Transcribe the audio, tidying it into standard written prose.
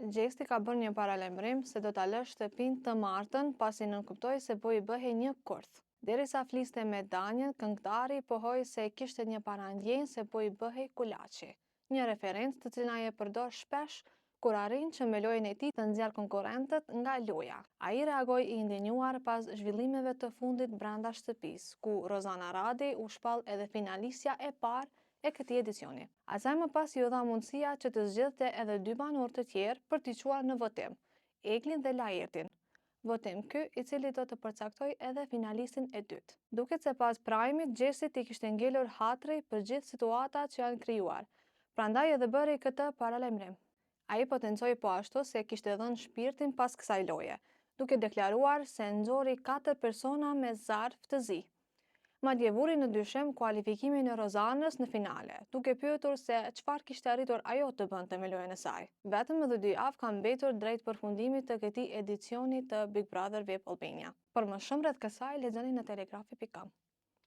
Gjesti ka bërë një paralajmërim se do ta lërë shtëpinë të martën pasi nënkuptoi se po i bëhej një kurth. Derisa fliste me Danjën, këngëtari pohoi se kishte një parandjenjë se po i bëhej kulaçi, një referencë të cilën ai e përdor shpesh kur arrin që me lojën e tij të nxjerrë konkurrentët nga loja. Ai reagoi i indinjuar pas zhvillimeve të fundit brenda shtëpisë, ku Rozana Radi u shpall edhe finalistja e parë e këtij edicioni. Asaj më pas iu dha mundësia që të zgjidhte edhe dy banorë të tjerë për t'i çuar në votim, Eglin dhe Laertin. Votim ky i cili do të përcaktojë edhe finalistin e dytë. Duket se pas Prime-it Gjestit i kishte ngelur hatri për gjithë situatat që janë krijuar, prandaj edhe bëri këtë paralajmërim. Ai potencoi po ashtu se kishte dhënë shpirtin pas kësaj loje, duke deklaruar se nxori katër persona me zarf të zi. Madje vuri në dyshim kualifikimin e Rozanës në finale, duke pyetur se çfarë kishte arritur ajo të bënte me lojën e saj. Vetëm edhe dy javë kanë mbetur drejt përfundimit të këtij edicioni të Big Brother VIP Albania. Për më shumë rreth kësaj lexoni në telegrafi.com.